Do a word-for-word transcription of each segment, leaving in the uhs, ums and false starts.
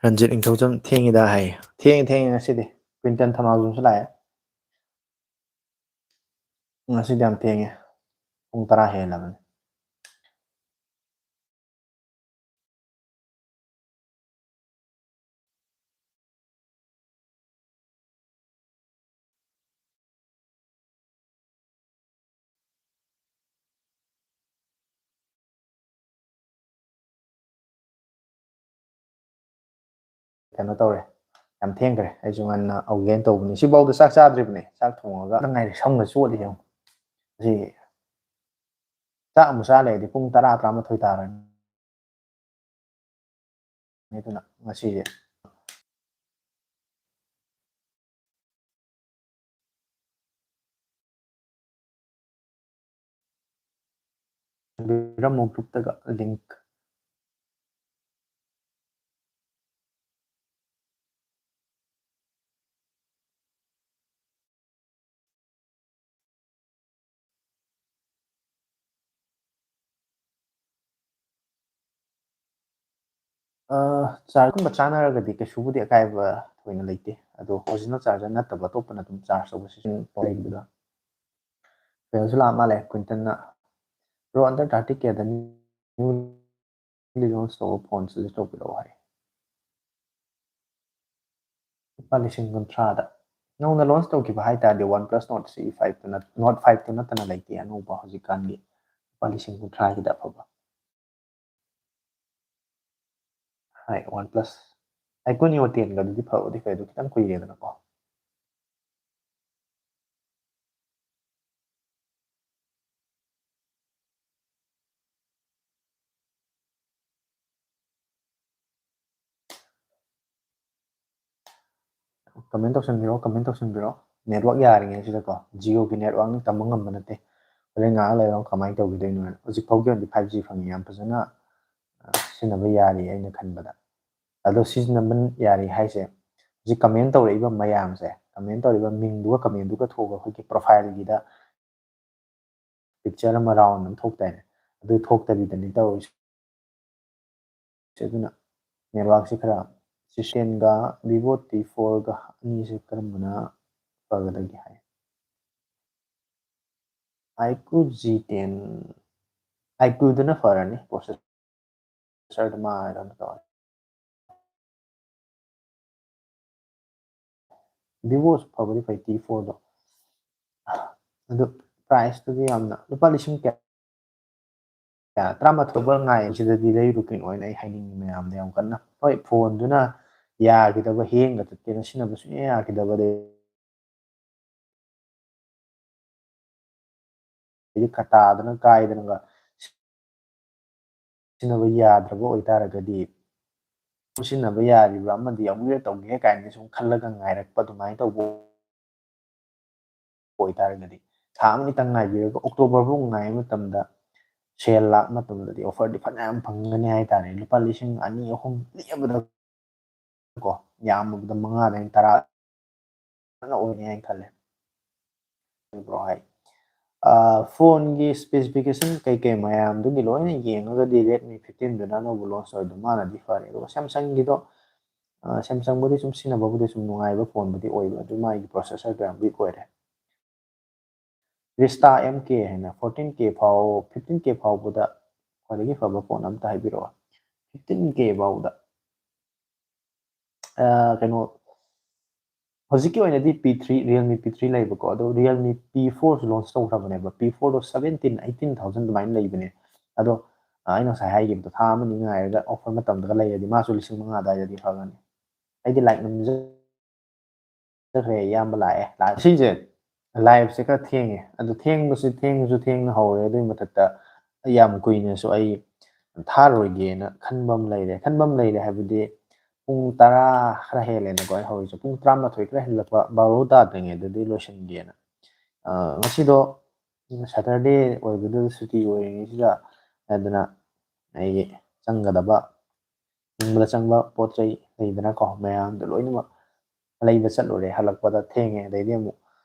ꯔꯟꯖꯤꯠ ꯅꯤꯡꯊꯧꯖꯝ ꯊꯦꯡꯉꯤꯗ ꯍꯥꯏ꯫ ꯊꯦꯡꯉꯦ, ꯊꯦꯡꯉꯦ ꯉꯁꯤꯗꯤ꯫ ꯀ꯭ꯋꯤꯟꯇꯟ ꯊꯃꯥꯒꯨꯝꯁꯨ ꯂꯥꯛꯑꯦ꯫ ꯉꯁꯤꯗꯤ ꯌꯥꯝ ꯊꯦꯡꯉꯦ꯫ ꯄꯨꯡ ꯇꯔꯥ ꯍꯦꯜꯂꯕꯅꯤ꯫ ꯀꯩꯅꯣ ꯇꯧꯔꯦ, ꯌꯥꯝ ꯊꯦꯡꯈ꯭ꯔꯦ꯫ ꯑꯩꯁꯨ ꯉꯟꯅ ꯍꯧꯒꯦꯅ ꯇꯧꯕꯅꯤ꯫ ꯁꯤꯐꯥꯎꯗ ꯆꯥꯛ ꯆꯥꯗ꯭ꯔꯤꯕꯅꯤ, ꯆꯥꯛ ꯊꯣꯡꯉꯒ ꯉꯥꯏꯔꯦ꯫ ꯁꯝꯒ ꯆꯣꯠꯂꯤ ꯌꯦꯡꯉꯨ꯫ ꯁꯤ ꯆꯥꯛ ꯑꯃꯨꯛ ꯆꯥ ꯂꯩꯔꯗꯤ ꯄꯨꯡ ꯇꯔꯥ, ꯇꯔꯥꯃꯥꯊꯣꯏ ꯇꯥꯔꯅꯤ꯫ ꯑꯗꯨꯅ ꯉꯁꯤꯁꯦ ꯊꯝꯕꯤꯔꯝꯃꯣ ꯒ꯭ꯔꯨꯞꯇꯒ ꯂꯤꯡꯛ꯫ ꯆꯥꯔꯖꯀꯨꯝꯕ ꯆꯥꯟꯅꯔꯒꯗꯤ ꯀꯩꯁꯨꯕꯨꯗꯤ ꯑꯀꯥꯏꯕ ꯊꯣꯏꯅ ꯂꯩꯇꯦ, ꯑꯗꯣ ꯑꯣꯔꯤꯖꯤꯅꯦꯜ ꯆꯥꯔꯖꯔ ꯅꯠꯇꯕ ꯑꯇꯣꯞꯄꯅ ꯑꯗꯨꯝ ꯆꯥꯔꯖ ꯇꯧꯕ ꯁꯤꯖꯤꯟꯅꯕ ꯂꯩꯕꯗꯣ꯫ ꯐꯦꯜꯁꯨ ꯂꯥꯛꯑ ꯃꯥꯜꯂꯦ ꯀ꯭ꯋꯤꯟꯇꯟꯅ꯫ ꯕ꯭ꯔꯣ, under thirty K ꯗ ꯅ꯭ꯌꯨꯂꯤ ꯂꯣꯟꯁ ꯇꯧꯕ ꯐꯣꯟ ꯁꯖꯦꯁ ꯇꯧꯕꯤꯔꯛꯑꯣ ꯍꯥꯏ꯫ ꯂꯨꯄꯥ ꯂꯤꯁꯤꯡ ꯀꯨꯟꯊ꯭ꯔꯥꯗ ꯅꯧꯅ ꯂꯣꯟꯁ ꯇꯧꯈꯤꯕ ꯍꯥꯏ ꯇꯥꯔꯗꯤ ꯋꯥꯟ ꯄ꯭ꯂꯁ ꯅꯣꯠ ꯁꯤ ꯐꯥꯏꯚꯇꯨ ꯅꯠ-, ꯅꯣꯠ ꯐꯥꯏꯚꯇꯨ ꯅꯠꯇꯅ ꯂꯩꯇꯦ ꯑꯅꯧꯕ ꯍꯧꯖꯤꯛꯀꯥꯟꯒꯤ꯫ ꯂꯨꯄꯥ ꯂꯤꯁꯤꯡ ꯀꯨꯟꯊ꯭ꯔꯥꯒꯤꯗ ꯑꯐꯕ꯫ ꯍꯥꯏ, ꯋꯥꯟ ꯄ꯭ꯂꯁ ꯑꯥꯏꯀꯣꯟ ꯌꯣ ꯇꯦꯟꯒꯗꯨꯗꯤ ꯐꯕꯨꯗꯤ ꯐꯩ, ꯑꯗꯨ ꯈꯤꯇꯪ ꯀꯨꯏꯔꯦꯗꯅꯀꯣ꯫ ꯀꯃꯦꯟ ꯇꯧꯁꯟꯕꯤꯔꯣ, ꯀꯃꯦꯟ ꯇꯧꯁꯟꯕꯤꯔꯣ꯫ ꯅꯦꯠꯋꯥꯛ ꯌꯥꯔꯤꯉꯩꯁꯤꯗꯀꯣ, ꯖꯤꯑꯣꯒꯤ ꯅꯦꯠꯋꯥꯛꯅꯤ, ꯇꯝꯕ ꯉꯝꯕ ꯅꯠꯇꯦ꯫ ꯍꯣꯔꯦꯟ ꯉꯥꯏꯍꯥꯛ ꯂꯩꯔꯒ ꯀꯃꯥꯏꯅ ꯇꯧꯈꯤꯗꯣꯏꯅꯣ ꯍꯥꯏꯅ꯫ ꯍꯧꯖꯤꯛ ꯐꯥꯎꯒꯤ ꯑꯣꯏꯅꯗꯤ ꯐꯥꯏꯚ ꯖꯤ ꯐꯪꯉꯤ, ꯌꯥꯝ ꯐꯖꯅ, ꯑ, ꯁꯤꯖꯤꯟꯅꯕ ꯌꯥꯔꯤ ꯑꯩꯅ ꯈꯟꯕꯗ꯫ ꯑꯗꯣ ꯁꯤꯖꯤꯟꯅꯕ ꯌꯥꯔꯤ ꯍꯥꯏꯁꯦ, ꯍꯧꯖꯤꯛ ꯀꯃꯦꯟ ꯇꯧꯔꯛꯏꯕ ꯃꯌꯥꯝꯁꯦ, ꯀꯃꯦꯟ ꯇꯧꯔꯤꯕ ꯃꯤꯡꯗꯨꯒ ꯀꯃꯦꯟꯗꯨꯒ ꯊꯣꯛꯑꯒ ꯑꯩꯈꯣꯏꯒꯤ ꯄ꯭ꯔꯣꯐꯥꯏꯜꯒꯤꯗ ꯄꯤꯛꯆꯔ ꯑꯃ ꯔꯥꯎꯟ ꯑꯃ ꯊꯣꯛꯇꯥꯏꯅꯦ, ꯑꯗꯨ ꯊꯣꯛꯇꯕꯤꯗꯅꯤ ꯇꯧꯔꯤꯁꯦ꯫ ꯑꯗꯨꯅ ꯅꯦꯠꯋꯥꯛꯁꯦ ꯈꯔ ꯇꯦꯟꯒ ꯚꯤꯚꯣ ꯇꯤ ꯐꯣꯔꯒ ꯑꯅꯤꯁꯦ ꯀꯔꯝꯕꯅ ꯐꯒꯗꯒꯦ ꯍꯥꯏ? ꯑꯥꯏꯀ꯭ꯌꯨ ꯖꯤ ꯇꯦꯟ, ꯑꯥꯏꯀ꯭ꯌꯨꯗꯨꯅ ꯐꯔꯅꯤ, ꯄ꯭ꯔꯣꯁꯦꯁꯔꯗꯨ ꯃꯥ ꯀꯩꯅꯣ ꯇꯧꯔꯅꯤ꯫ ꯚꯤꯚꯣꯁꯨ ꯐꯕꯗꯤ ꯐꯩ, ꯇꯤ ꯐꯣꯔꯗꯣ꯫ ꯑꯗꯨ ꯄ꯭ꯔꯥꯏꯁꯇꯨꯗꯤ ꯌꯥꯝꯅ, ꯂꯨꯄꯥ ꯂꯤꯁꯤꯡ ꯀꯌꯥ, ꯀꯌꯥ? ꯇꯔꯥꯃꯥꯊꯣꯏ ꯐꯥꯎ ꯉꯥꯏ꯫ ꯁꯤꯗꯗꯤ ꯂꯩꯔꯨ ꯀꯩꯅꯣ ꯑꯣꯏꯅ ꯑꯩ ꯍꯥꯏꯅꯤꯡꯉꯤ ꯃꯌꯥꯝꯗ ꯌꯥꯝ ꯀꯟꯅ꯫ ꯍꯣꯏ, ꯐꯣꯟꯗꯨꯅ ꯌꯥꯈꯤꯗꯕ, ꯍꯦꯡꯒ ꯆꯠꯇꯅ ꯁꯤꯖꯤꯟꯅꯕ ꯁꯨꯡꯌꯥ ꯌꯥꯈꯤꯗꯕ, ꯑꯗꯩ ꯑꯗꯩꯗꯤ ꯀꯇꯥꯗꯅ ꯀꯥꯏꯗꯅꯒ ꯁꯤꯖꯤꯟꯅꯕ ꯌꯥꯗ꯭ꯔꯕ ꯑꯣꯏꯇꯥꯔꯒꯗꯤ, ꯁꯤꯖꯤꯟꯅꯕ ꯌꯥꯔꯤꯕ꯭ꯔꯥ ꯑꯃꯗꯤ ꯑꯃꯨꯛ ꯇꯧꯒꯦ ꯀꯥꯏꯅ ꯁꯨꯝ ꯈꯜꯂꯒ ꯉꯥꯏꯔꯛꯄ ꯑꯗꯨꯃꯥꯏꯅ ꯇꯧꯕ ꯑꯣꯏꯇꯥꯔꯒꯗꯤ, ꯊꯥ ꯑꯃꯅꯤꯇꯪ ꯉꯥꯏꯕꯤꯔꯒ ꯑꯣꯛꯇꯣꯕꯔ ꯐꯥꯎ ꯉꯥꯏꯕ ꯃꯇꯝꯗ, ꯁꯦꯜ ꯂꯥꯛꯄ ꯃꯇꯝꯗꯗꯤ ꯑꯣꯐꯔꯗꯤ ꯐꯅꯌꯥꯝ ꯐꯪꯒꯅꯤ ꯍꯥꯏꯇꯥꯔꯦ꯫ ꯂꯨꯄꯥ ꯂꯤꯁꯤꯡ ꯑꯅꯤ ꯑꯍꯨꯝ ꯂꯦꯝꯕꯗ ꯀꯣ, ꯌꯥꯝꯃꯕꯗ ꯃꯉꯥꯗꯩꯅ ꯇꯔꯥ ꯑꯣꯏꯅꯤ ꯍꯥꯏꯅ ꯈꯜꯂꯦ꯫ ꯕ꯭ꯔꯣ ꯍꯥꯏ, ꯐꯣꯟꯒꯤ ꯁ꯭ꯄꯦꯁꯤꯐꯤꯀꯦꯁꯟ ꯀꯩꯀꯩ ꯃꯌꯥꯝꯗꯨꯒꯤ ꯂꯣꯏꯅ ꯌꯦꯡꯉꯒꯗꯤ ꯔꯦꯗꯃꯤ ꯐꯤꯐꯇꯤꯟꯗꯨꯅ ꯑꯅꯧꯕ ꯂꯣꯟꯁ ꯑꯣꯏꯕꯗꯣ ꯃꯥꯅꯗꯤ ꯐꯔꯦ꯫ ꯑꯗꯨꯒ ꯁꯦꯝꯁꯪꯒꯤꯗꯣ, ꯁꯦꯝꯁꯪꯕꯨꯗꯤ ꯁꯨꯝ ꯁꯤꯖꯤꯟꯅꯕꯕꯨꯗꯤ ꯁꯨꯝ ꯅꯨꯡꯉꯥꯏꯕ ꯐꯣꯟꯕꯨꯗꯤ ꯑꯣꯏꯕ, ꯑꯗꯨ ꯃꯥꯒꯤ ꯄ꯭ꯔꯣꯁꯦꯁꯔꯗꯣ ꯌꯥꯝ ꯋꯤꯛ ꯑꯣꯏꯔꯦ꯫ ꯔꯤꯁꯇꯥ ꯑꯦꯝ ꯀꯦ ꯍꯥꯏꯅ ꯐꯣꯔꯇꯤꯟ ꯀꯦ ꯐꯥꯎ, ꯐꯤꯐꯇꯤꯟ ꯀꯦ ꯐꯥꯎꯕꯗ ꯈ꯭ꯋꯥꯏꯗꯒꯤ ꯐꯕ ꯐꯣꯟ ꯑꯝꯇ ꯍꯥꯏꯕꯤꯔꯛꯑꯣ꯫ ꯐꯤꯐꯇꯤꯟ ꯀꯦ ꯐꯥꯎꯕꯗ, ꯑ, ꯀꯩꯅꯣ, ꯍꯧꯖꯤꯛꯀꯤ ꯑꯣꯏꯅꯗꯤ ꯄꯤ ꯊ꯭ꯔꯤ, ꯔꯤꯌꯦꯜꯃꯤ ꯄꯤ ꯊ꯭ꯔꯤ ꯂꯩꯕꯀꯣ, ꯑꯗꯣ ꯔꯤꯌꯦꯜꯃꯤ ꯄꯤ ꯐꯣꯔꯁꯨ ꯂꯣꯟꯁ ꯇꯧꯈ꯭ꯔꯕꯅꯦꯕ꯫ ꯄꯤ ꯐꯣꯔꯗꯣ ꯁꯕꯦꯟꯇꯤꯟ, ꯑꯩꯠꯇꯤꯟ ꯊꯥꯎꯖꯟ ꯑꯗꯨꯃꯥꯏꯅ ꯂꯩꯕꯅꯦ꯫ ꯑꯗꯣ, ꯑ, ꯑꯩꯅ ꯉꯁꯥꯏ ꯍꯥꯏꯈꯤꯕꯗꯣ, ꯊꯥ ꯑꯃꯅꯤ ꯉꯥꯏꯔꯒ ꯑꯣꯐꯔ ꯃꯇꯝꯗꯒ ꯂꯩꯔꯗꯤ ꯃꯥꯁꯨ ꯂꯤꯁꯤꯡ ꯃꯉꯥ ꯑꯗꯨꯋꯥꯏꯗꯗꯤ ꯐꯒꯅꯤ꯫ ꯑꯩꯗꯤ ꯂꯥꯏꯛ ꯅꯝꯖ ꯆꯠꯈ꯭ꯔꯦ, ꯏꯌꯥꯝꯕ ꯂꯥꯛꯑꯦ꯫ ꯂꯥꯛ-, ꯁꯤꯁꯦ ꯂꯥꯏꯞꯁꯦ ꯈꯔ ꯊꯦꯡꯉꯦ, ꯑꯗꯨ ꯊꯦꯡꯕꯁꯦ ꯊꯦꯡꯉꯁꯨ ꯊꯦꯡꯅ ꯍꯧꯔꯦ꯫ ꯑꯗꯨꯒꯤ ꯃꯊꯛꯇ ꯌꯥꯝ ꯀꯨꯏꯅꯁꯨ ꯑꯩ ꯊꯥꯔꯣꯏꯒꯦꯅ ꯈꯟꯕ ꯑꯃ ꯂꯩꯔꯦ꯫ ꯈꯟꯕ ꯑꯃ ꯂꯩꯔꯦ ꯍꯥꯏꯕꯗꯤ ꯄꯨꯡ ꯇꯔꯥ ꯈꯔ ꯍꯦꯜꯂꯦꯅꯀꯣ ꯑꯩ ꯍꯧꯔꯤꯁꯦ꯫ ꯄꯨꯡ ꯇꯔꯥꯃꯥꯊꯣꯏ ꯈꯔ ꯍꯦꯜꯂꯛꯄ, ꯕꯥꯔꯣ ꯇꯥꯗ꯭ꯔꯤꯉꯩꯗꯗꯤ ꯂꯣꯏꯁꯤꯟꯒꯦꯅ꯫ ꯑ, ꯉꯁꯤꯗꯣ ꯁꯇꯔꯗꯦ ꯑꯣꯏꯕꯗꯨꯗ ꯁꯨꯇꯤ ꯑꯣꯏꯔꯤꯉꯩꯁꯤꯗ ꯑꯗꯨꯅ ꯑꯩꯒꯤ ꯆꯪꯒꯗꯕ ꯍꯤꯡꯕꯗ ꯆꯪꯕ ꯄꯣꯠ ꯆꯩ ꯂꯩꯗꯅꯀꯣ, ꯃꯌꯥꯝꯗꯣ ꯂꯣꯏꯅꯃꯛ ꯂꯩꯕ ꯆꯠꯂꯨꯔꯦ꯫ ꯍꯜꯂꯛꯄꯗ ꯊꯦꯡꯉꯦ꯫ ꯑꯗꯩꯗꯤ ꯑꯃꯨꯛ,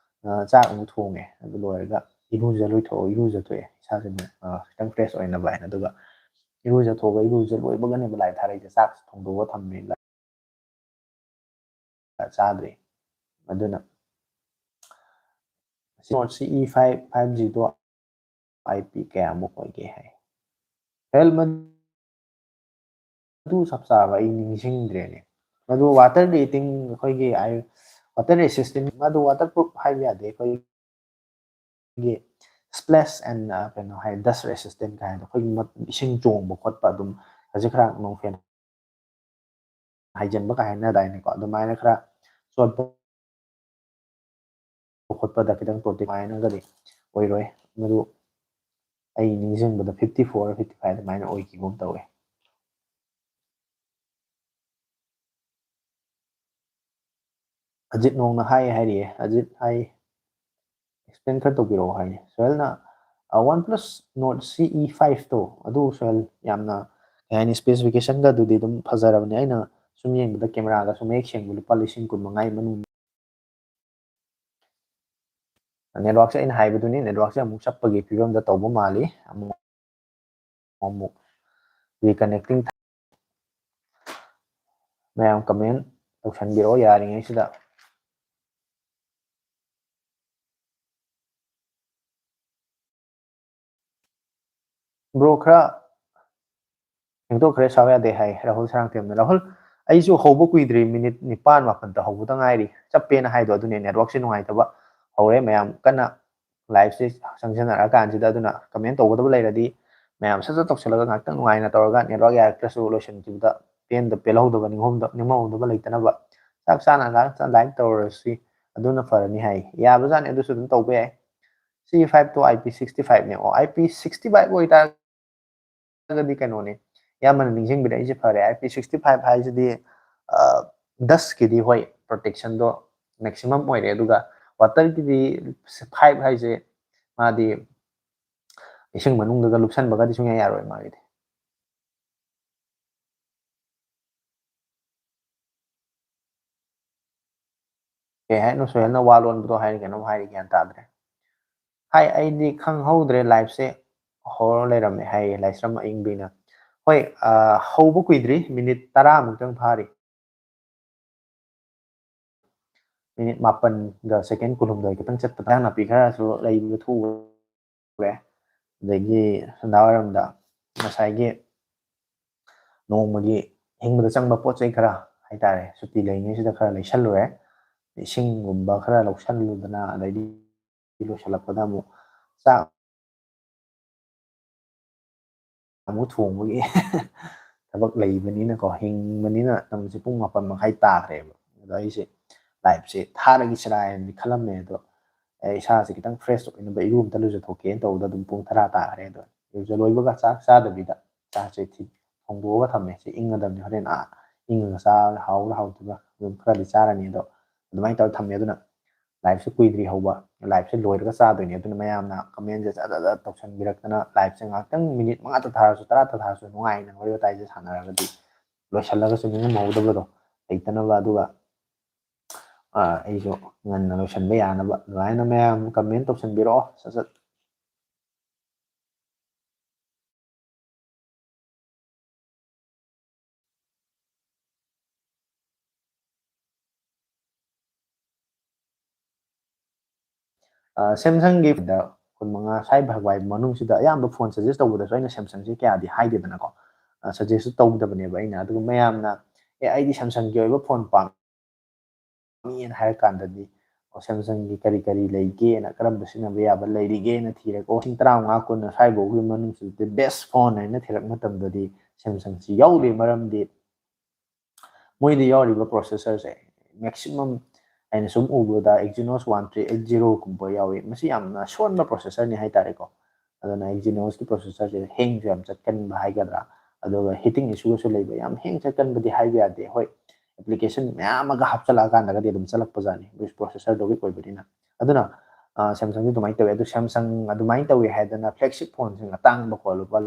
ꯑ, ꯆꯥꯛ ꯑꯃꯨꯛ ꯊꯣꯡꯉꯦ꯫ ꯑꯗꯨ ꯂꯣꯏꯔꯒ ꯏꯔꯨꯖ ꯂꯣꯏꯊꯣꯛꯑꯣ, ꯏꯔꯨꯖꯊꯣꯛꯑꯦ, ꯏꯁꯥꯁꯦ ꯑꯃꯨꯛ, ꯑ, ꯈꯤꯇꯪ ꯐ꯭ꯔꯦꯁ ꯑꯣꯏꯅꯕ ꯍꯥꯏꯅ꯫ ꯑꯗꯨꯒ ꯏꯔꯨꯖꯊꯣꯛꯑꯒ, ꯏꯔꯨꯖ ꯂꯣꯏꯕꯒꯅꯦꯕ ꯂꯥꯏꯞ ꯊꯥꯔꯛꯏꯁꯦ꯫ ꯆꯥꯛꯁꯦ ꯊꯣꯡꯗꯣꯛꯑꯒ ꯊꯝꯃꯦ꯫ ꯆꯥꯗ꯭ꯔꯤ꯫ ꯑꯗꯨꯅ ꯅꯣꯠ ꯁꯤ E five five ꯖꯤꯗꯣ I P ꯀꯌꯥꯃꯨꯛ ꯑꯣꯏꯒꯦ ꯍꯥꯏ꯫ ꯁꯣꯍꯦꯜ, ꯃꯗꯨ ꯆꯞ ꯆꯥꯕ ꯑꯩ ꯅꯤꯡꯁꯤꯡꯗ꯭ꯔꯦꯅꯦ꯫ ꯃꯗꯨ ꯋꯥꯇꯔ ꯔꯦꯇꯤꯡ, ꯑꯩꯈꯣꯏꯒꯤ ꯋꯥꯇꯔ ꯔꯦꯁꯤꯁꯇꯦꯟ, ꯃꯗꯨ ꯋꯥꯇꯔ ꯄ꯭ꯔꯨꯐ ꯍꯥꯏꯕ ꯌꯥꯗꯦ, ꯑꯩꯈꯣꯏꯒꯤ ꯁ꯭ꯄ꯭ꯂꯦꯁ ꯑꯦꯟ ꯀꯩꯅꯣ ꯍꯥꯏ, ꯗꯁ ꯔꯦꯁꯤꯁꯇꯦꯟ ꯀꯥꯏꯅ ꯑꯩꯈꯣꯏꯒꯤ ꯃ-, ꯏꯁꯤꯡ ꯆꯣꯡꯕ ꯈꯣꯠꯄ ꯑꯗꯨꯝ ꯈꯖꯤꯛ ꯈꯔ ꯅꯣꯡꯐꯦꯟ ꯍꯥꯏꯖꯤꯟꯕ ꯀꯥꯏ ꯍꯥꯏꯅꯗꯥꯏꯅꯦꯀꯣ, ꯑꯗꯨꯃꯥꯏꯅ ꯈꯔ ꯆꯣꯠꯄ ꯈꯣꯠꯄꯗ ꯈꯤꯇꯪ ꯄ꯭ꯔꯣꯇꯦꯛ ꯍꯥꯏꯅꯒꯗꯤ ꯑꯣꯏꯔꯣꯏ꯫ ꯃꯗꯨ ꯑꯩ ꯅꯤꯡꯁꯤꯡꯕꯗ ꯐꯤꯐꯇꯤ ꯐꯣꯔ ꯐꯤꯐꯇꯤ ꯐꯥꯏꯚ ꯑꯗꯨꯃꯥꯏꯅ ꯑꯣꯏꯈꯤꯕꯒꯨꯝ ꯇꯧꯋꯦ꯫ ꯑꯖꯤꯠ ꯅꯣꯡꯅ ꯍꯥꯏ ꯍꯥꯏꯔꯤꯌꯦ꯫ ꯑꯖꯤꯠ ꯍꯥꯏ, ꯑꯦꯛꯁꯄ꯭ꯂꯦꯟ ꯈꯔ ꯇꯧꯕꯤꯔꯛꯑꯣ ꯍꯥꯏꯅꯤ꯫ ꯁꯣꯍꯦꯜꯅ, ꯑ, OnePlus Nord C E five ꯇꯣ, ꯑꯗꯨ ꯁꯣꯍꯦꯜ ꯌꯥꯝꯅ, ꯀꯩ ꯍꯥꯏꯅꯤ, ꯁ꯭ꯄꯦꯁꯤꯐꯤꯀꯦꯁꯟꯒ ꯑꯗꯨꯗꯤ ꯑꯗꯨꯝ ꯐꯖꯔꯕꯅꯦ꯫ ꯑꯩꯅ ꯁꯨꯝ ꯌꯦꯡꯕꯗ ꯀꯦꯃꯦꯔꯥꯒꯁꯨ ꯃꯌꯦꯛ ꯁꯦꯡꯕ, ꯂꯨꯄꯥ ꯂꯤꯁꯤꯡ ꯀꯨꯟ ꯃꯉꯥꯒꯤ ꯃꯅꯨꯡ꯫ ꯅꯦꯠꯋꯥꯛꯁꯦ ꯑꯩꯅ ꯍꯥꯏꯕꯗꯨꯅꯤ, ꯅꯦꯠꯋꯥꯛꯁꯦ ꯑꯃꯨꯛ ꯆꯞꯄꯒꯤ ꯐꯤꯕꯝꯗ ꯇꯧꯕ ꯃꯥꯜꯂꯤ꯫ ꯑꯃꯨꯛ, ꯑꯃꯨꯛ reconnecting꯫ ꯃꯌꯥꯝ ꯀꯃꯦꯟ ꯇꯧꯁꯟꯕꯤꯔꯛꯑꯣ ꯌꯥꯔꯤꯉꯩꯁꯤꯗ꯫ ꯕ꯭ꯔꯣ, ꯈꯔ ꯊꯦꯡꯗꯣꯛꯈ꯭ꯔꯦ, ꯁꯥꯎ ꯌꯥꯗꯦ ꯍꯥꯏ ꯔꯥꯍꯨꯜ ꯁꯔꯥꯡꯊꯦꯝꯅ꯫ ꯔꯥꯍꯨꯜ, ꯑꯩꯁꯨ ꯍꯧꯕ ꯀꯨꯏꯗ꯭ꯔꯤ, ꯃꯤꯅꯤꯠ ꯅꯤꯄꯥꯟ ꯃꯥꯄꯟꯗ ꯍꯧꯕꯗ ꯉꯥꯏꯔꯤ꯫ ꯆꯞꯄꯦꯅ ꯍꯥꯏꯗꯣ ꯑꯗꯨꯅꯦ, ꯅꯦꯠꯋꯥꯛꯁꯦ ꯅꯨꯡꯉꯥꯏꯇꯕ ꯍꯧꯔꯦ꯫ ꯃꯌꯥꯝ ꯀꯟꯅ ꯂꯥꯏꯚꯁꯦ ꯆꯪꯁꯤꯟꯅꯔꯀꯥꯟꯁꯤꯗ, ꯑꯗꯨꯅ ꯀꯃꯦꯟ ꯇꯧꯒꯗꯕ ꯂꯩꯔꯗꯤ ꯃꯌꯥꯝ ꯁꯠ ꯁꯠ ꯇꯧꯁꯜꯂꯒ ꯉꯥꯛꯇꯪ ꯅꯨꯡꯉꯥꯏꯅ ꯇꯧꯔꯒ, ꯅꯦꯠꯋꯥꯛ ꯌꯥꯔꯛꯇ꯭ꯔꯁꯨ ꯂꯣꯏꯁꯤꯟꯈꯤꯕꯗ ꯄꯦꯟꯗ-, ꯄꯦꯜꯍꯧꯗꯕ, ꯅꯤꯡꯍꯧꯗ-, ꯅꯤꯡꯍꯧꯗꯕ ꯂꯩꯇꯅꯕ ꯆꯥꯛ ꯆꯥꯅ ꯉꯥꯛꯇꯪ ꯂꯥꯏꯛ ꯇꯧꯔꯁꯤ, ꯑꯗꯨꯅ ꯐꯔꯅꯤ ꯍꯥꯏ꯫ ꯌꯥꯕꯖꯥꯠꯅꯤ, ꯑꯗꯨꯁꯨ ꯑꯗꯨꯝ ꯇꯧꯕ ꯌꯥꯏ꯫ C five to I P sixty five ꯅꯦ꯫ ꯑꯣ, I P sixty five ꯑꯣꯏꯇꯥꯔꯒꯗꯤ ꯀꯩꯅꯣꯅꯦ, ꯏꯌꯥꯝꯕꯅ ꯅꯤꯡꯁꯤꯡꯕꯤꯔꯛꯏꯁꯦ ꯐꯔꯦ꯫ I P sixty five ꯍꯥꯏꯁꯤꯗꯤ, ꯑ, dust ꯀꯤꯗꯤ ꯍꯣꯏ, protection ꯗꯣ maximum ꯑꯣꯏꯔꯦ, ꯑꯗꯨꯒ water ꯒꯤꯗꯤ five ꯍꯥꯏꯁꯦ ꯃꯥꯗꯤ ꯏꯁꯤꯡ ꯃꯅꯨꯡꯗꯒ ꯂꯨꯞꯁꯟꯕꯒꯗꯤ ꯁꯨꯡꯌꯥ ꯌꯥꯔꯣꯏ ꯃꯥꯒꯤꯗꯤ꯫ ꯀꯩ ꯍꯥꯏꯅꯣ, ꯁꯣꯍꯦꯜꯅ ꯋꯥ ꯂꯣꯟꯕꯗꯣ ꯍꯥꯏꯔꯤ, ꯀꯩꯅꯣꯝ ꯍꯥꯏꯔꯤ, ꯒ꯭ꯌꯥꯟ ꯇꯥꯗ꯭ꯔꯦ꯫ ꯍꯥꯏ, ꯑꯩꯗꯤ ꯈꯪꯍꯧꯗ꯭ꯔꯦ, ꯂꯥꯏꯐꯁꯦ ꯍꯧꯔ ꯂꯩꯔꯝꯃꯦ ꯍꯥꯏꯌꯦ ꯂꯥꯏꯁ꯭ꯔꯝ ꯑꯏꯪꯕꯤꯅ꯫ ꯍꯣꯏ, ꯑ, ꯍꯧꯕ ꯀꯨꯏꯗ꯭ꯔꯤ, ꯃꯤꯅꯤꯠ ꯇꯔꯥꯃꯨꯛꯇꯪ ꯐꯥꯔꯤ꯫ ꯃꯤꯅꯤꯠ ꯃꯥꯄꯟꯒ ꯁꯦꯀꯦꯟ ꯀꯨꯟꯍꯨꯝꯗꯣꯏ ꯈꯛꯇꯪ ꯆꯠꯄꯗ ꯏꯟꯁꯥꯡ ꯅꯥꯄꯤ ꯈꯔꯁꯨ ꯂꯩꯕ ꯊꯣꯛꯎꯔꯦ꯫ ꯑꯗꯒꯤ ꯁꯟꯗꯥꯋꯥꯏꯔꯝꯗ ꯉꯁꯥꯏꯒꯤ ꯅꯣꯡꯃꯒꯤ ꯍꯤꯡꯕꯗ ꯆꯪꯕ ꯄꯣꯠ ꯆꯩ ꯈꯔ ꯍꯥꯏꯇꯥꯔꯦ, ꯁꯨꯇꯤ ꯂꯩꯔꯤꯉꯩꯁꯤꯗ ꯈꯔ ꯂꯩꯁꯜꯂꯨꯔꯦ꯫ ꯏꯁꯤꯡꯒꯨꯝꯕ ꯈꯔ ꯂꯧꯁꯜꯂꯨꯗꯅ, ꯑꯗꯩꯗꯤ ꯂꯣꯏꯁꯤꯜꯂꯛꯄꯗ ꯑꯃꯨꯛ ꯆꯥꯛ ꯑꯃꯨꯛ ꯊꯣꯡꯕꯒꯤ ꯊꯕꯛ ꯂꯩꯕꯅꯤꯅꯀꯣ, ꯍꯤꯡꯕꯅꯤꯅ ꯃꯇꯝꯁꯦ ꯄꯨꯡ ꯃꯥꯄꯟ ꯃꯈꯥꯏ ꯇꯥꯈ꯭ꯔꯦꯕ꯫ ꯑꯗꯣ ꯑꯩꯁꯦ ꯂꯥꯏꯞꯁꯦ ꯊꯥꯔꯒꯤꯁꯤꯔꯥ ꯍꯥꯏꯅꯗꯤ ꯈꯜꯂꯝꯃꯦ, ꯑꯗꯣ ꯑꯩ ꯏꯁꯥꯁꯦ ꯈꯤꯇꯪ ꯐ꯭ꯔꯦꯁ ꯑꯣꯏꯅꯕ ꯏꯔꯨ ꯑꯝꯇ ꯂꯨꯖꯊꯣꯛꯀꯦꯅ ꯇꯧꯕꯗ ꯑꯗꯨꯝ ꯄꯨꯡ ꯇꯔꯥ ꯇꯥꯈ꯭ꯔꯦ꯫ ꯑꯗꯣ ꯏꯔꯨꯖ ꯂꯣꯏꯕꯒ ꯆꯥꯛ ꯆꯥꯗꯕꯤꯗ ꯆꯥꯛꯁꯦ ꯊꯤ-, ꯊꯣꯡꯗꯣꯛꯑꯒ ꯊꯝꯃꯦ꯫ ꯁꯤ ꯏꯪꯒꯗꯕꯅꯤ, ꯍꯣꯔꯦꯟ ꯑꯥ ꯏꯪꯉꯒ ꯆꯥꯔꯒ ꯍꯥꯎꯔ ꯍꯥꯎꯇꯕ ꯑꯗꯨꯝ ꯈꯔꯗꯤ ꯆꯥꯔꯅꯤ꯫ ꯑꯗꯣ ꯑꯗꯨꯃꯥꯏꯅ ꯇꯧꯔ ꯊꯝꯃꯦ꯫ ꯑꯗꯨꯅ ꯂꯥꯏꯞꯁꯦ ꯀꯨꯏꯗ꯭ꯔꯤ ꯍꯧꯕ, ꯂꯥꯏꯞꯁꯦ ꯂꯣꯏꯔꯒ ꯆꯥꯗꯣꯏꯅꯦ꯫ ꯑꯗꯨꯅ ꯃꯌꯥꯝꯅ ꯀꯃꯦꯟꯁꯦ ꯖꯠ ꯖꯠ ꯖꯠ ꯇꯧꯁꯟꯕꯤꯔꯛꯇꯅ, ꯂꯥꯏꯞꯁꯦ ꯉꯥꯏꯍꯥꯛꯇꯪ ꯃꯤꯅꯤꯠ ꯃꯉꯥꯇ ꯊꯥꯔꯁꯨ, ꯇꯔꯥꯇ ꯊꯥꯔꯁꯨ ꯅꯨꯡꯉꯥꯏꯅ ꯋꯥꯔꯤ ꯋꯥꯇꯥꯏꯁꯦ ꯁꯥꯟꯅꯔꯒꯗꯤ ꯂꯣꯏꯁꯤꯜꯂꯒꯁꯨ ꯅꯤꯡꯉꯝꯍꯧꯗꯕꯗꯣ ꯂꯩꯇꯅꯕ꯫ ꯑꯗꯨꯒ, ꯑ, ꯑꯩꯁꯨ ꯉꯟꯅ ꯂꯣꯏꯁꯤꯟꯕ ꯌꯥꯅꯕ ꯑꯗꯨꯃꯥꯏꯅ ꯃꯌꯥꯝ ꯀꯃꯦꯟ ꯇꯧꯁꯟꯕꯤꯔꯛꯑꯣ ꯁꯠ ꯁꯠ꯫ ꯑ, ꯁꯦꯝꯁꯪꯒꯤ ꯀꯨꯟꯃꯉꯥ ꯁ꯭ꯋꯥꯏ ꯐꯥꯎꯕ ꯃꯅꯨꯡꯁꯤꯗ ꯑꯌꯥꯝꯕ ꯐꯣꯟ ꯁꯖꯦꯁ ꯇꯧꯕꯗꯁꯨ ꯑꯩꯅ ꯁꯦꯝꯁꯪꯁꯦ ꯀꯌꯥꯗꯤ ꯍꯥꯏꯗꯦꯗꯅꯀꯣ꯫ ꯑ, ꯁꯖꯦꯁꯁꯨ ꯇꯧꯗꯕꯅꯦꯕ ꯑꯩꯅ꯫ ꯑꯗꯨꯒ ꯃꯌꯥꯝꯅ, "ꯑꯦ, ꯑꯩꯗꯤ ꯁꯦꯝꯁꯪꯒꯤ ꯑꯣꯏꯕ ꯐꯣꯟ ꯄꯥꯝꯃꯤ" ꯃꯤꯅ ꯍꯥꯏꯔ ꯀꯥꯟꯗꯗꯤ, ꯑꯣ, ꯁꯦꯝꯁꯪꯒꯤ ꯀꯔꯤ ꯀꯔꯤ ꯂꯩꯒꯦꯅ, ꯀꯔꯝꯕ ꯁꯤꯖꯤꯟꯅꯕ ꯌꯥꯕ ꯂꯩꯔꯤꯒꯦꯅ ꯊꯤꯔꯒ, ꯑꯣ, ꯂꯤꯁꯤꯡ ꯇꯔꯥꯃꯉꯥ ꯀꯨꯟ ꯁ꯭ꯋꯥꯏꯐꯥꯎꯒꯤ ꯃꯅꯨꯡꯁꯤꯗꯗꯤ ꯕꯦꯁ ꯐꯣꯟ ꯍꯥꯏꯅ ꯊꯤꯔꯛꯄ ꯃꯇꯝꯗꯗꯤ ꯁꯦꯝꯁꯪꯁꯤ ꯌꯥꯎꯗꯦ꯫ ꯃꯔꯝꯗꯤ ꯃꯣꯏꯗ ꯌꯥꯎꯔꯤꯕ ꯄ꯭ꯔꯣꯁꯦꯁꯔꯁꯦ ꯃꯦꯛꯁꯤꯃꯝ ꯑꯩꯅ ꯁꯨꯝ ꯎꯕꯗ Exynos one three eight zero ꯒꯨꯝꯕ ꯌꯥꯎꯏ꯫ ꯃꯁꯤ ꯌꯥꯝꯅ ꯁꯣꯟꯕ ꯄ꯭ꯔꯣꯁꯦꯁꯔꯅꯤ ꯍꯥꯏꯇꯥꯔꯦꯀꯣ꯫ ꯑꯗꯨꯅ Exynosꯀꯤ ꯄ꯭ꯔꯣꯁꯦꯁꯔꯁꯦ ꯍꯦꯡꯁꯨ ꯌꯥꯝ ꯆꯠꯀꯟꯕ ꯍꯥꯏꯒꯗ꯭ꯔꯥ, ꯑꯗꯨꯒ ꯍꯤꯇꯤꯡ ꯏꯁꯨꯒꯁꯨ ꯂꯩꯕ, ꯌꯥꯝ ꯍꯦꯡ ꯆꯠꯀꯟꯕꯗꯤ ꯍꯥꯏꯕ ꯌꯥꯗꯦ꯫ ꯍꯣꯏ, ꯑꯦꯄ꯭ꯂꯤꯀꯦꯁꯟ ꯃꯌꯥꯝ ꯑꯃꯒ ꯍꯥꯞꯆꯤꯜꯂꯛꯑꯀꯥꯟꯗꯒꯗꯤ ꯑꯗꯨꯝ ꯆꯠꯂꯛꯄꯖꯥꯠꯅꯤ, ꯄ꯭ꯔꯣꯁꯦꯁꯔꯗꯣ ꯋꯤꯛ ꯑꯣꯏꯕꯅꯤꯅ꯫ ꯑꯗꯨꯅ, ꯑ, ꯁꯦꯝꯁꯪꯁꯨ ꯑꯗꯨꯃꯥꯏꯅ ꯇꯧꯋꯤ꯫ ꯑꯗꯨ ꯁꯦꯝꯁꯪ ꯑꯗꯨꯃꯥꯏꯅ ꯇꯧꯋꯤ ꯍꯥꯏꯗꯅ ꯐ꯭ꯂꯦꯒꯁꯤꯞ ꯐꯣꯟꯁꯤꯡ ꯑꯇꯥꯡꯕꯀꯣ, ꯂꯨꯄꯥ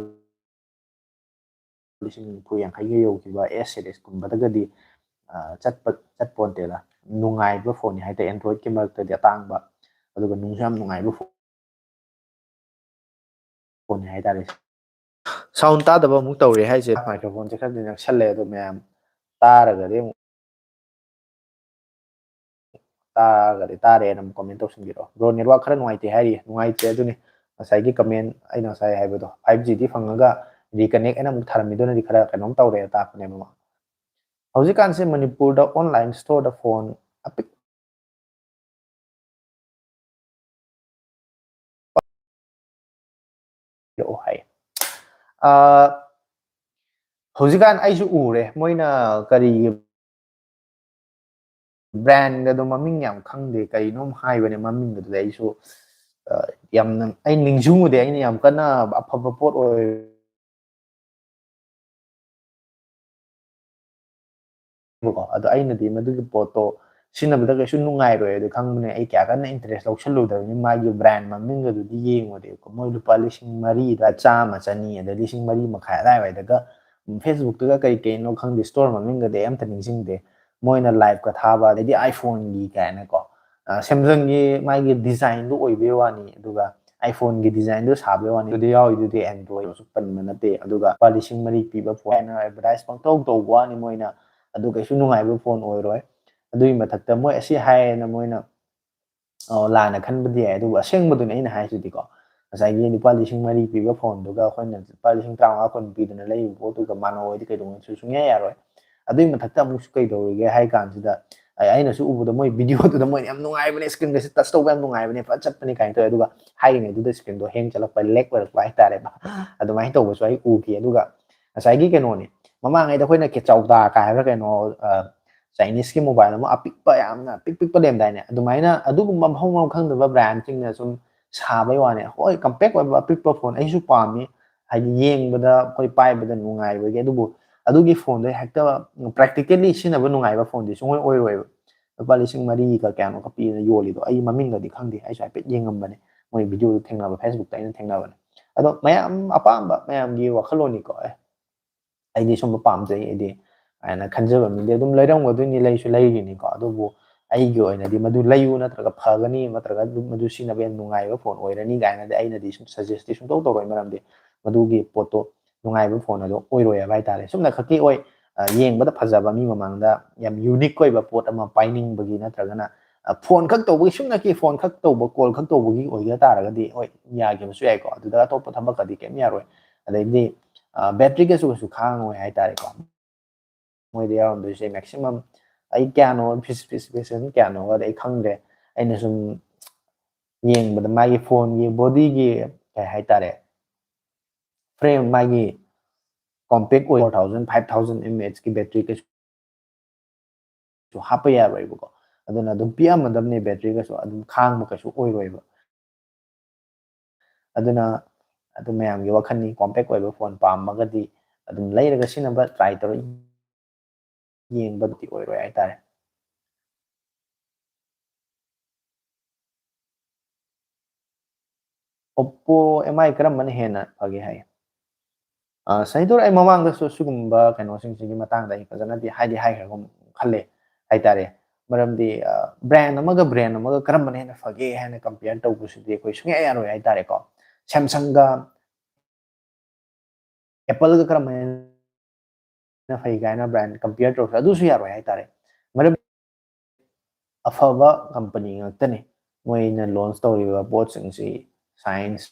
ꯂꯤꯁꯤꯡ ꯅꯤꯐꯨ ꯌꯥꯡꯈꯩꯒ ꯌꯧꯈꯤꯕ S series ꯀꯨꯝꯕꯗꯒꯗꯤ, ꯑ, ꯆꯠꯄ, ꯆꯠꯄꯣꯟꯇꯦꯗ꯫ ꯅꯨꯡꯉꯥꯏꯕ ꯐꯣꯟꯅꯤ ꯍꯥꯏꯇꯥꯔꯦ, Androidꯀꯤ ꯃꯔꯛꯇꯗꯤ ꯑꯇꯥꯡꯕ, ꯑꯗꯨꯒ ꯅꯨꯡꯁꯨ ꯌꯥꯝ ꯅꯨꯡꯉꯥꯏꯕ ꯐꯣꯟ ꯐꯣꯟꯅꯤ ꯍꯥꯏꯇꯥꯔꯦ꯫ ꯁꯥꯎꯟ ꯇꯥꯗꯕ ꯑꯃꯨꯛ ꯇꯧꯔꯦ ꯍꯥꯏꯁꯦ, ꯃꯥꯏꯀ꯭ꯔꯣꯐꯣꯟꯁꯦ ꯈꯔꯗꯤ ꯅꯛꯁꯜꯂꯦ, ꯑꯗꯣ ꯃꯌꯥꯝ ꯇꯥꯔꯒꯗꯤ ꯑꯃꯨꯛ ꯇꯥꯔꯒꯗꯤ ꯇꯥꯔꯦꯅ ꯑꯃꯨꯛ comment ꯇꯧꯁꯤꯟꯕꯤꯔꯛꯑꯣ꯫ Bro, network ꯈꯔ ꯅꯨꯡꯉꯥꯏꯇꯦ ꯍꯥꯏꯔꯤ꯫ ꯅꯨꯡꯉꯥꯏꯇꯦ ꯑꯗꯨꯅꯤ, ꯉꯁꯥꯏꯒꯤ comment ꯑꯩꯅ ꯉꯁꯥꯏ ꯍꯥꯏꯕꯗꯣ, five G ꯗꯤ ꯐꯪꯉꯒ reconnect ꯑꯩꯅ ꯑꯃꯨꯛ ꯊꯥꯔꯝꯃꯤꯗꯨꯅꯗꯤ ꯈꯔ ꯀꯩꯅꯣꯝ ꯇꯧꯔꯦꯅ ꯇꯥꯛꯄꯅꯦꯕ꯫ ꯍꯧꯖꯤꯛꯀꯥꯟꯁꯦ ꯃꯅꯤꯄꯨꯔꯗ online store ꯗ phone ꯑꯄꯤꯛ ꯄꯤꯔꯛꯑꯣ ꯍꯥꯏ꯫ ꯑ, ꯍꯧꯖꯤꯛꯀꯥꯟ ꯑꯩꯁꯨ ꯎꯔꯦ, ꯃꯣꯏꯅ ꯀꯔꯤꯒꯤ brand ꯒꯗꯣ ꯃꯃꯤꯡ ꯌꯥꯝ ꯈꯪꯗꯦ, ꯀꯔꯤꯅꯣꯝ ꯍꯥꯏꯕꯅꯦ ꯃꯃꯤꯡꯗꯨꯗ ꯑꯩꯁꯨ, ꯑ, ꯌꯥꯝꯅ ꯑꯩ ꯅꯤꯡꯁꯤꯡꯉꯨꯗꯦ, ꯑꯩꯅ ꯌꯥꯝ ꯀꯟꯅ ꯑꯐꯕ ꯄꯣꯠ ꯑꯣꯏ ꯀꯣ꯫ ꯑꯗꯣ ꯑꯩꯅꯗꯤ ꯃꯗꯨꯒꯤ ꯄꯣꯠꯇꯣ ꯁꯤꯖꯤꯟꯅꯕꯗ ꯀꯩꯁꯨ ꯅꯨꯡꯉꯥꯏꯔꯣꯏ ꯑꯗꯨ ꯈꯪꯕꯅꯦ꯫ ꯑꯩ ꯀꯌꯥ ꯀꯟꯅ interest ꯂꯧꯁꯜꯂꯨꯗꯕꯅꯤ꯫ ꯃꯥꯒꯤ brand ꯃꯃꯤꯡꯒꯗꯨꯗꯤ ꯌꯦꯡꯉꯨꯗꯦꯕꯀꯣ꯫ ꯃꯣꯏ ꯂꯨꯄꯥ ꯂꯤꯁꯤꯡ ꯃꯔꯤꯗ ꯆꯥꯝꯃ, ꯆꯅꯤ, ꯑꯗꯩ ꯂꯤꯁꯤꯡ ꯃꯔꯤ ꯃꯈꯥꯏ ꯑꯗꯥꯏꯋꯥꯏꯗꯒ, ꯎꯝ, Facebook ꯇꯒ ꯀꯩ ꯀꯩꯅꯣ ꯈꯪꯗꯦ, store ꯃꯃꯤꯡꯒꯗꯤ ꯑꯩ ꯑꯝꯇ ꯅꯤꯡꯁꯤꯡꯗꯦ꯫ ꯃꯣꯏꯅ live ꯀ ꯊꯥꯕ, ꯑꯗꯩꯗꯤ iPhone ꯒꯤ ꯀꯥꯏꯅꯀꯣ, ꯑ, Samsung ꯒꯤ ꯃꯥꯒꯤ design ꯗꯨ ꯑꯣꯏꯕꯩ ꯋꯥꯅꯤ, ꯑꯗꯨꯒ iPhone ꯒꯤ design ꯗꯨ ꯁꯥꯕꯩ ꯋꯥꯅꯤ꯫ ꯑꯗꯨꯗꯤ ꯌꯥꯎꯔꯤꯗꯨꯗꯤ Android ꯁꯨ ꯄꯟꯕ ꯅꯠꯇꯦ꯫ ꯑꯗꯨꯒ ꯂꯨꯄꯥ ꯂꯤꯁꯤꯡ ꯃꯔꯤ ꯄꯤꯕ phone ꯍꯥꯏꯅ advertise ꯄꯪꯇꯧ ꯇꯧꯕ ꯋꯥꯅꯤ ꯃꯣꯏꯅ꯫ ꯑꯗꯨ ꯀꯩꯁꯨ ꯅꯨꯡꯉꯥꯏꯕ phone ꯑꯣꯏꯔꯣꯏ꯫ ꯑꯗꯨꯒꯤ ꯃꯊꯛꯇ ꯃꯣꯏ ꯑꯁꯤ ꯍꯥꯏꯌꯦꯅ ꯃꯣꯏꯅ, ꯑ, ꯂꯥꯟꯅ ꯈꯟꯕꯗꯤ ꯌꯥꯏ, ꯑꯗꯨꯕꯨ ꯑꯁꯦꯡꯕꯗꯨꯅꯤ ꯑꯩꯅ ꯍꯥꯏꯁꯤꯗꯤꯀꯣ꯫ ꯉꯁꯥꯏꯒꯤ ꯂꯨꯄꯥ ꯂꯤꯁꯤꯡ ꯃꯔꯤ ꯄꯤꯕ phone ꯗꯨꯒ ꯑꯩꯈꯣꯏꯅ ꯂꯨꯄꯥ ꯂꯤꯁꯤꯡ ꯇꯔꯥꯃꯉꯥ, ꯀꯨꯟ ꯄꯤꯗꯅ ꯂꯩꯔꯤꯕ ꯄꯣꯠꯇꯨꯒ ꯃꯥꯟꯅꯧ ꯍꯥꯏꯗꯤ ꯀꯩꯗꯧꯅꯁꯨ ꯁꯨꯡꯌꯥ ꯌꯥꯔꯣꯏ꯫ ꯑꯗꯨꯒꯤ ꯃꯊꯛꯇ ꯑꯃꯨꯛꯁꯨ ꯀꯩꯗꯧꯔꯤꯒꯦ ꯍꯥꯏ ꯀꯥꯟꯁꯤꯗ, ꯑꯩ, ꯑꯩꯅꯁꯨ ꯎꯕꯗ ꯃꯣꯏ video ꯗꯨꯗ ꯃꯣꯏꯅ ꯌꯥꯝ ꯅꯨꯡꯉꯥꯏꯕꯅꯦ, screen ꯒꯁꯦ touch ꯇꯧꯕ ꯌꯥꯝ ꯅꯨꯡꯉꯥꯏꯕꯅꯦ, ꯐꯖ ꯆꯠꯄꯅꯦ ꯀꯥꯏꯅ ꯇꯧꯋꯦ꯫ ꯑꯗꯨꯒ ꯍꯥꯏꯔꯤꯉꯩꯗꯨꯗ screen ꯗꯣ hang ꯆꯠꯂꯛꯄ, lag ꯑꯣꯏꯔꯛꯄ ꯍꯥꯏꯇꯥꯔꯦꯕ꯫ ꯑꯗꯨꯃꯥꯏꯅ ꯇꯧꯕꯁꯨ ꯑꯩ ꯎꯈꯤ꯫ ꯑꯗꯨꯒ ꯉꯁꯥꯏꯒꯤ ꯀꯩꯅꯣꯅꯦ, ꯃꯃꯥꯡꯉꯩꯗ ꯑꯩꯈꯣꯏꯅ ꯀꯦꯆꯧꯗꯥ ꯀꯥꯏ ꯍꯥꯏꯕ꯭ꯔꯥ ꯀꯩꯅꯣ, ꯑ, Chinese ꯀꯤ mobile ꯑꯃ ꯑꯄꯤꯛꯄ, ꯌꯥꯝꯅ ꯄꯤꯛ ꯄꯤꯛꯄ ꯂꯩꯔꯝꯗꯥꯏꯅꯦ, ꯑꯗꯨꯃꯥꯏꯅ ꯑꯗꯨꯒꯨꯝꯕ ꯃꯐꯝ ꯃꯔꯝ ꯈꯪꯗꯕ brand ꯁꯤꯡꯅ ꯁꯨꯝ ꯁꯥꯕꯩ ꯋꯥꯅꯦ꯫ ꯍꯣꯏ, compact ꯑꯣꯏꯕ ꯑꯄꯤꯛꯄ phone ꯑꯩꯁꯨ ꯄꯥꯝꯃꯤ, ꯍꯥꯏꯗꯤ ꯌꯦꯡꯕꯗ ꯑꯩꯈꯣꯏ ꯄꯥꯏꯕꯗ ꯅꯨꯡꯉꯥꯏꯕꯒꯤ, ꯑꯗꯨꯕꯨ ꯑꯗꯨꯒꯤ phone ꯗꯣ ꯍꯦꯛꯇ practically ꯁꯤꯖꯤꯟꯅꯕ ꯅꯨꯡꯉꯥꯏꯕ phone ꯗꯤ ꯁꯨꯡꯑꯣꯏ ꯑꯣꯏꯔꯣꯏꯕ꯫ ꯂꯨꯄꯥ ꯂꯤꯁꯤꯡ ꯃꯔꯤꯒ ꯀꯌꯥꯅꯣꯒ ꯄꯤꯗꯅ ꯌꯣꯜꯂꯤꯗꯣ, ꯑꯩ ꯃꯃꯤꯡꯒꯗꯤ ꯈꯪꯗꯦ, ꯑꯩꯁꯨ ꯍꯥꯏꯐꯦꯠ ꯌꯦꯡꯉꯝꯕꯅꯦ, ꯃꯣꯏ video ꯗꯨ ꯊꯦꯡꯅꯕ, Facebook ꯇ ꯑꯩꯅ ꯊꯦꯡꯅꯕꯅꯦ꯫ ꯑꯗꯣ ꯃꯌꯥꯝ ꯑꯄꯥꯝꯕ ꯃꯌꯥꯝꯒꯤ ꯋꯥꯈꯜꯂꯣꯟꯅꯤꯀꯣ꯫ ꯑꯦ, ꯑꯩꯗꯤ ꯁꯨꯝꯕ ꯄꯥꯝꯖꯩ, ꯑꯩꯗꯤ ꯍꯥꯏꯅ ꯈꯟꯖꯕ ꯃꯤꯗꯤ ꯑꯗꯨꯝ ꯂꯩꯔꯝꯒꯗꯣꯏꯅꯤ, ꯂꯩꯁꯨ ꯂꯩꯔꯤꯅꯤꯀꯣ꯫ ꯑꯗꯨꯕꯨ ꯑꯩꯒꯤ ꯑꯣꯏꯅꯗꯤ ꯃꯗꯨ ꯂꯩꯌꯨ ꯅꯠꯇ꯭ꯔꯒ ꯐꯒꯅꯤ, ꯅꯠꯇ꯭ꯔꯒ ꯑꯗꯨꯝ ꯃꯗꯨ ꯁꯤꯖꯤꯟꯅꯕ ꯌꯥꯝ ꯅꯨꯡꯉꯥꯏꯕ phone ꯑꯣꯏꯔꯅꯤ ꯀꯥꯏꯅꯗꯤ ꯑꯩꯅꯗꯤ ꯁꯨꯝ suggest ꯇꯤ ꯁꯨꯡꯇꯧ ꯇꯧꯔꯣꯏ, ꯃꯔꯝꯗꯤ ꯃꯗꯨꯒꯤ ꯄꯣꯠꯇꯣ ꯅꯨꯡꯉꯥꯏꯕ phone ꯑꯗꯣ ꯑꯣꯏꯔꯣꯏ ꯍꯥꯏꯕ ꯍꯥꯏꯇꯥꯔꯦ꯫ ꯁꯨꯝꯅ ꯈꯛꯀꯤ ꯑꯣꯏ, ꯑ, ꯌꯦꯡꯕꯗ ꯐꯖꯕ, ꯃꯤ ꯃꯃꯥꯡꯗ ꯌꯥꯝ unique ꯑꯣꯏꯕ ꯄꯣꯠ ꯑꯃ ꯄꯥꯏꯅꯤꯡꯕꯒꯤ ꯅꯠꯇ꯭ꯔꯒꯅ, ꯐꯣꯟ ꯈꯛ ꯇꯧꯕꯒꯤ, ꯁꯨꯞꯅꯀꯤ ꯐꯣꯟ ꯈꯛ ꯇꯧꯕ, ꯀꯣꯜ ꯈꯛ ꯇꯧꯕꯒꯤ ꯑꯣꯏꯒ ꯇꯥꯔꯒꯗꯤ ꯍꯣꯏ, ꯌꯥꯈꯤꯕꯁꯨ ꯌꯥꯏꯀꯣ꯫ ꯑꯗꯨꯗ ꯑꯇꯣꯞꯄ ꯊꯕꯛꯀꯗꯤ ꯀꯩꯝ ꯌꯥꯔꯣꯏ꯫ ꯑꯗꯩꯗꯤ ꯕꯦꯇ꯭ꯔꯤ ꯀꯩꯁꯨ ꯀꯩꯁꯨ ꯈꯥꯡꯉꯣꯏ ꯍꯥꯏꯇꯥꯔꯦꯀꯣ꯫ ꯃꯣꯏꯗ ꯌꯥꯎꯔꯝꯗꯣꯏꯁꯦ ꯃꯦꯛꯁꯤꯃꯝ ꯑꯩ ꯀꯌꯥꯅꯣ, ꯏꯁꯄꯦꯁꯤꯐꯤꯀꯦꯁꯟ ꯀꯌꯥꯅꯣꯒꯗꯤ ꯑꯩ ꯈꯪꯗ꯭ꯔꯦ꯫ ꯑꯩꯅ ꯁꯨꯝ ꯌꯦꯡꯕꯗ ꯃꯥꯒꯤ ꯐꯣꯟꯒꯤ ꯕꯣꯗꯤꯒꯤ ꯀꯩ ꯍꯥꯏꯇꯥꯔꯦ, ꯐ꯭ꯔꯦꯝ, ꯃꯥꯒꯤ ꯀꯣꯝꯄꯦꯛ ꯑꯣꯏ, four thousand, five thousand M ꯑꯦꯆꯀꯤ ꯕꯦꯇ꯭ꯔꯤ ꯀꯩꯁꯨ ꯍꯥꯞꯄ ꯌꯥꯔꯣꯏꯕꯀꯣ꯫ ꯑꯗꯨꯅ ꯑꯗꯨꯝ ꯄꯤꯛꯑꯝꯃꯗꯕꯅꯦ, ꯕꯦꯇ꯭ꯔꯤ ꯀꯩꯁꯨ ꯑꯗꯨꯝ ꯈꯥꯡꯕ ꯀꯩꯁꯨ ꯑꯣꯏꯔꯣꯏꯕ꯫ ꯑꯗꯨꯅ ꯑꯗꯨ ꯃꯌꯥꯝꯒꯤ ꯋꯥꯈꯜꯅꯤ, ꯀꯣꯝꯄꯦꯛ ꯑꯣꯏꯕ ꯐꯣꯟ ꯄꯥꯝꯃꯒꯗꯤ ꯑꯗꯨꯝ ꯂꯩꯔꯒ ꯁꯤꯖꯤꯟꯅꯕ ꯇ꯭ꯔꯥꯏ ꯇꯧꯔ ꯌꯦꯡꯕꯗꯤ ꯑꯣꯏꯔꯣꯏ ꯍꯥꯏꯇꯥꯔꯦ꯫ ꯑꯣꯞꯄꯣ ꯑꯦꯝ ꯑꯥꯏ ꯀꯔꯝꯕꯅ ꯍꯦꯟꯅ ꯐꯒꯦ ꯍꯥꯏ? ꯑ, ꯁꯅꯤꯊꯣꯏ, ꯑꯩ ꯃꯃꯥꯡꯗꯁꯨ ꯁꯤꯒꯨꯝꯕ ꯀꯩꯅꯣꯁꯤꯡꯁꯤꯒꯤ ꯃꯇꯥꯡꯗ ꯑꯩ ꯐꯖꯅꯗꯤ ꯍꯥꯏꯗꯤ ꯍꯥꯏꯈ꯭ꯔꯒꯨꯝ ꯈꯜꯂꯦ ꯍꯥꯏꯇꯥꯔꯦ꯫ ꯃꯔꯝꯗꯤ, ꯑ, ꯕ꯭ꯔꯥꯟ ꯑꯃꯒ ꯕ꯭ꯔꯥꯟ ꯑꯃꯒ ꯀꯔꯝꯕꯅ ꯍꯦꯟꯅ ꯐꯒꯦ ꯍꯥꯏꯅ ꯀꯝꯄꯤꯌꯔ ꯇꯧꯕꯁꯤꯗꯤ ꯑꯩꯈꯣꯏ ꯁꯨꯡꯌꯥ ꯌꯥꯔꯣꯏ ꯍꯥꯏꯇꯥꯔꯦꯀꯣ꯫ ꯁꯦꯝꯁꯪꯒ ꯑꯦꯄꯜꯒ ꯀꯔꯝꯕꯅ ꯍꯦꯟꯅ ꯐꯩ ꯀꯥꯏꯅ ꯕ꯭ꯔꯥꯟ ꯀꯝꯄꯤꯌꯔ ꯇꯧꯔꯁꯨ ꯑꯗꯨꯁꯨ ꯌꯥꯔꯣꯏ ꯍꯥꯏꯇꯥꯔꯦ꯫ ꯃꯔꯝ ꯑꯐꯕ ꯀꯝꯄꯅꯤ ꯉꯥꯛꯇꯅꯤ ꯃꯣꯏꯅ ꯂꯣꯟꯆ ꯇꯧꯔꯤꯕ ꯄꯣꯠꯁꯤꯡꯁꯤ, ꯁꯥꯏꯟꯁ